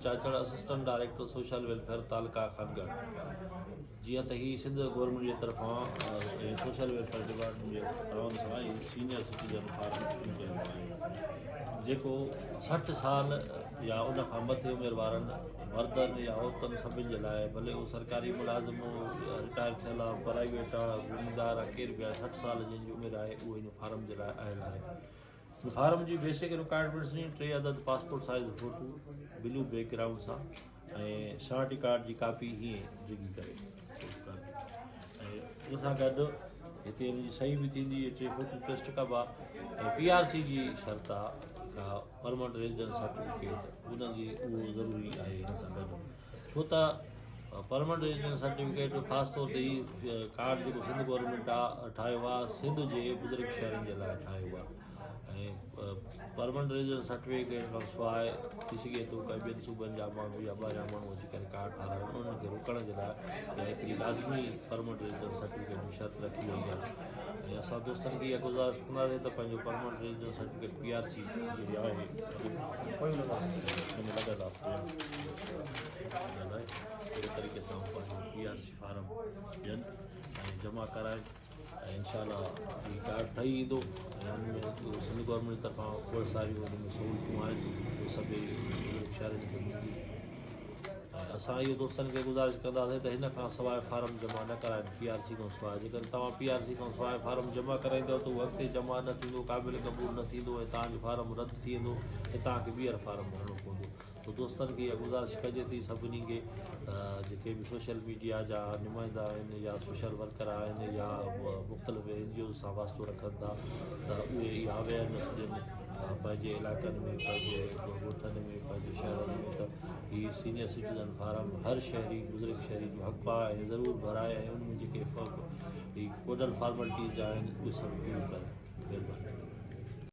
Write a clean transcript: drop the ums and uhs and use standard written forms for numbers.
Chachar assistant director social welfare تعلقه خانڳڙهه جيئن ته هي Sindh government جي طرفان ۽ سوشل ويلفيئر ڊپارٽمينٽ جي تعاون سان هي سينئر سٽيزن فارم شروع ڪيو ويو آهي جيڪو 60 سال يا ان کان مٿي عمر وارن مردن يا عورتن سڀن جي لاء ڀلي اهو سرڪاري ملازم رٽائر ٿيل آهي پرائيويٽ آهي زميندار آهي ڪير به آهي 60 سال جنهن جي عمر آهي اهو هن فارم جي لاء اهل آهي فارم جي بيسڪ رڪوائرمينٽس ۾ ٽي عدد passport size photo blue background سان ۽ شناختي ڪارڊ جي ڪاپي هيئن ڊگهي ڪري ڪاپي ۽ ان سان گڏ هتي ان جي صحيح به ٿيندي ٽي فوٽو پيسٽ ڪبا ۽ پي آر سي جي شرط آ کا پرمنٽ ريزيڊنس سرٽيفڪيٽ ان جي اهو ضروري آهي هن سان گڏ ڇو ته پرمنٽ ريزيڊنس سرٽيفڪيٽ خاص طور تي هي ڪارڊ جيڪو سنڌ گورنمينٽ ٺاهيو آهي سنڌ جي بزرگ شهرين جي لاء ٺاهيو آهي ۽ پرمنٽ ريزيڊنس سرٽيفڪيٽ کان سواء ٿي سگهي ٿو ڪنهن ٻين صوبن جا ماڻهو يا ٻاهريان ماڻهو اچي ڪري ڪارڊ ٺاهرائن انهن کي روڪڻ جي لاء يا هڪڙي لازمي پرمنٽ ريزيڊنس سرٽيفڪيٽ جي شرط رکي وئي آهي ۽ اسان دوستن کي اها گذارش ڪنداسين ته پنهنجو permanent residence certificate P R C جيڪي آهي اهڙي طريقي سان پنهنجو پي آر سي فارم ڏين ۽ جمع ڪرائين ۽ انشاء الله هي ڪارڊ ٺهي ايندو ۽ ان ۾ سنڌ گورنمينٽ جي طرفان کوڙ ساريون ان ۾ سهولتون آهن اهي سڀئي شهرين کي ملنديون ۽ اسان اهو دوستن کي گذارش ڪنداسين ته هن کان سواء فارم جمع نه ڪرائين پي آر سي کان سواء جيڪڏهن توهان پي آر سي کان سواء فارم جمع ڪرائيندؤ ته اهو اڳتي جمع نه ٿيندو قابل قبول نه ٿيندو ۽ توهان جو فارم رد ٿي ويندو ۽ توهان کي ٻيهر فارم ڀرڻو پوندو ته دوستن کي اها گذارش ڪجي ٿي سڀني کي ته جيڪي به سوشل ميڊيا جا نمائندا آهن يا سوشل ورڪر آهن يا مختلف اين جي اوز سان واسطو رکن ٿا ته اهي اها اويئرنيس ڏين پنهنجي علائقن ۾ پنهنجي ڳوٺن ۾ پنهنجي شهرن ۾ ته هي سينئر سٽيزن فارم هر شهري بزرگ شهري جو حق آهي ۽ ضرور ڀرائي ۽ ان ۾ جيڪي هي ڪوڊل فارملٽيز آهن اهي سڀ پوريون ڪن مهرباني.